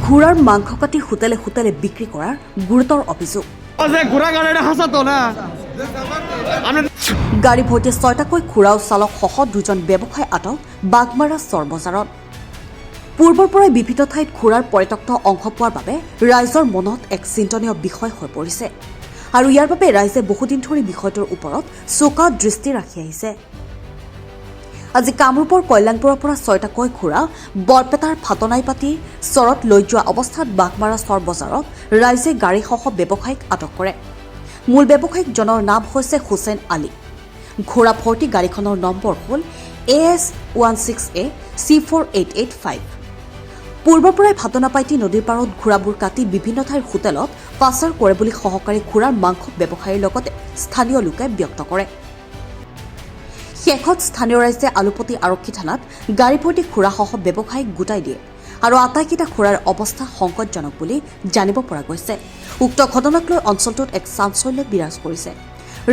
ঘোঁৰাৰ মাংস কাটি হোটেলে হোটেলে বিক্ৰী কৰাৰ গুৰুতৰ অভিযোগ। ঘোঁৰা গাড়ী হাসাতো না। গাড়ী ভৰ্তি ছয়টাকৈ ঘোঁৰাও চালকসহ দুজন ব্যৱসায়ী আটক বাঘমাৰা চৰ বজাৰত। পূৰ্বৰ পৰাই বিভিন্ন ঠাইত ঘোঁৰাৰ পৰিত্যক্ত অংশ পোৱাৰ বাবে ৰাইজৰ মনত এক চিন্তনীয় বিষয় হৈ পৰিছে আৰু ইয়াৰ বাবে ৰাইজে বহুদিন ধৰি বিষয়টোৰ ওপৰত চোকা দৃষ্টি ৰাখি আহিছে। আজি কামৰূপৰ কল্যাণপুৰৰ পৰা ছয়টাকৈ ঘোঁৰা বৰপেটাৰ ভাটনাইপাতি চৰত লৈ যোৱা অৱস্থাত বাঘমাৰা চৰ বজাৰত ৰাইজে গাড়ীসহ ব্যৱসায়ীক আটক কৰে। মূল ব্যৱসায়িকজনৰ নাম হৈছে হুছেইন আলী। ঘোঁৰা ভৰ্তি গাড়ীখনৰ নম্বৰ হ'ল AS 16 AC 4885। পূৰ্বৰ পৰাই ভাটনাপাইতি নদীৰ পাৰত ঘোঁৰাবোৰ কাটি বিভিন্ন ঠাইৰ হোটেলত পাচাৰ কৰে বুলি সহকাৰী ঘোঁৰাৰ মাংস ব্যৱসায়ীৰ লগতে স্থানীয় লোকে ব্যক্ত কৰে। শেষত স্থানীয় ৰাইজে আলুপতি আৰক্ষী থানাত গাড়ী ভৰ্তি ঘোঁৰাসহ ব্যৱসায়ীক গোটাই দিয়ে আৰু আটাইকেইটা ঘোঁৰাৰ অৱস্থা সংকটজনক বুলি জানিব পৰা গৈছে। উক্ত ঘটনাক লৈ অঞ্চলটোত এক চাঞ্চল্য বিৰাজ কৰিছে।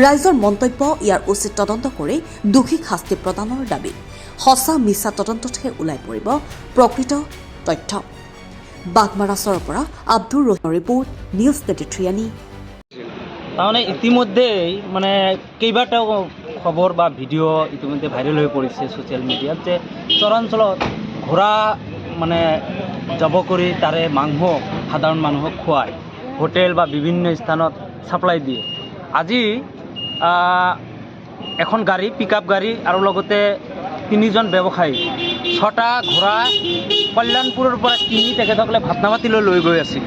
ৰাইজৰ মন্তব্য, ইয়াৰ উচিত তদন্ত কৰি দোষীক শাস্তি প্ৰদানৰ দাবী। সঁচা মিছা তদন্ততহে ওলাই পৰিব প্ৰকৃত তথ্য। বাঘমাৰা চৰৰ পৰা আব্দুৰ ৰহিমৰ ৰিপৰ্ট, নিউজ 23 আনি। তাৰমানে ইতিমধ্যেই মানে কেইবাটাও খবৰ বা ভিডিঅ' ইতিমধ্যে ভাইৰেল হৈ পৰিছে ছ'চিয়েল মিডিয়াত যে চৰাঞ্চলত ঘোঁৰা মানে জব কৰি তাৰে মাংস সাধাৰণ মানুহক খুৱায়, হোটেল বা বিভিন্ন স্থানত ছাপ্লাই দিয়ে। আজি এখন গাড়ী, পিক আপ গাড়ী আৰু লগতে তিনিজন ব্যৱসায়ী ছটা ঘোঁৰা কল্যাণপুৰৰ পৰা কিনি তেখেতসকলে ভাতনাবাতিলৈ লৈ গৈ আছিল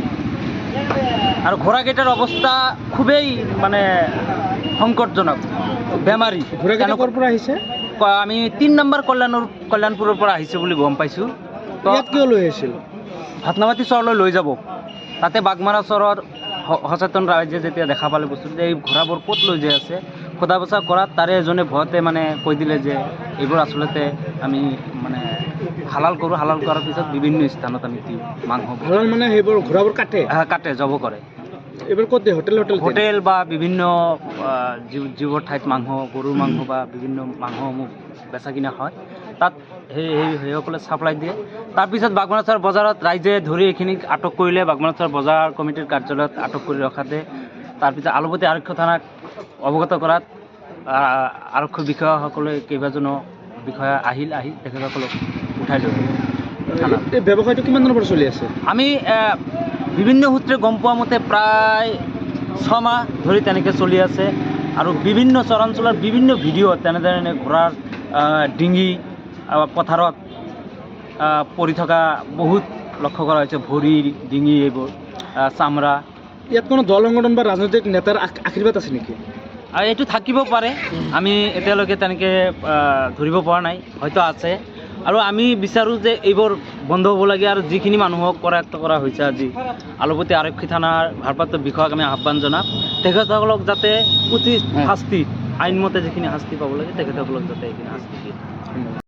আৰু ঘোঁৰাকেইটাৰ অৱস্থা খুবেই মানে সংকটজনক, বেমাৰী। ঘোঁৰাকেইটা ক'ৰ পৰা আহিছে? আমি 3 নম্বৰ কল্যাণপুৰৰ পৰা আহিছে বুলি গম পাইছোঁ তো। ইয়াত কিয় লৈ আহিছিল? ভাতনাবাতি চৰলৈ লৈ যাব। তাতে বাগমাৰা চৰৰ সচেতন ৰাইজে যেতিয়া দেখা পালে বস্তুটো যে এই ঘোঁৰাবোৰ ক'ত লৈ যাই আছে, সোধা পোছা কৰাত তাৰে এজনে ভয়তে মানে কৈ দিলে যে এইবোৰ আচলতে আমি মানে হালাল কৰোঁ, হালাল কৰাৰ পিছত বিভিন্ন স্থানত আমি দিওঁ মাংস। হালাল মানে সেইবোৰ ঘোঁৰাবোৰ কাটে? কাটে, জব কৰে। এইবোৰ ক'ত দিয়ে? হোটেল হোটেল দিয়ে? হোটেল বা বিভিন্ন যিবোৰ ঠাইত মাংস, গৰুৰ মাংস বা বিভিন্ন মাংসসমূহ বেচা কিনা হয়, তাত সেই সেইসকলে ছাপ্লাই দিয়ে। তাৰপিছত বাগমাৰাচৰ বজাৰত ৰাইজে ধৰি এইখিনিক আটক কৰিলে। বাগমাৰাচৰ বজাৰ কমিটিৰ কাৰ্যালয়ত আটক কৰি ৰখাতে তাৰপিছত আলুপতি আৰক্ষী থানাক অৱগত কৰাত আৰক্ষী বিষয়াসকলে, কেইবাজনো বিষয়া আহিল, আহি তেখেতসকলক উঠাই লৈ গ'ল থানাত। এই ব্যৱসায়টো কিমান দিনৰ পৰা চলি আছে? আমি বিভিন্ন সূত্ৰে গম পোৱা মতে প্ৰায় 6 মাহ ধৰি তেনেকৈ চলি আছে আৰু বিভিন্ন চৰাঞ্চলৰ বিভিন্ন ভিডিঅ'ত তেনেধৰণে ঘোঁৰাৰ ডিঙি পথাৰত পৰি থকা বহুত লক্ষ্য কৰা হৈছে, ভৰি, ডিঙি এইবোৰ চামৰা। ইয়াত কোনো দল সংগঠন বা ৰাজনৈতিক নেতাৰ আশীৰ্বাদ আছে নেকি? আৰু এইটো থাকিব পাৰে, আমি এতিয়ালৈকে তেনেকৈ ধৰিব পৰা নাই, হয়তো আছে। আৰু আমি বিচাৰোঁ যে এইবোৰ বন্ধ হ'ব লাগে আৰু যিখিনি মানুহক কৰায়ত্ব কৰা হৈছে আজি, আলুপতি আৰক্ষী থানাৰ ভাৰপ্ৰাপ্ত বিষয়াক আমি আহ্বান জনাম তেখেতসকলক যাতে উচিত শাস্তি, আইনমতে যিখিনি শাস্তি পাব লাগে, তেখেতসকলক যাতে এইখিনি শাস্তি দিয়ে। ধন্যবাদ।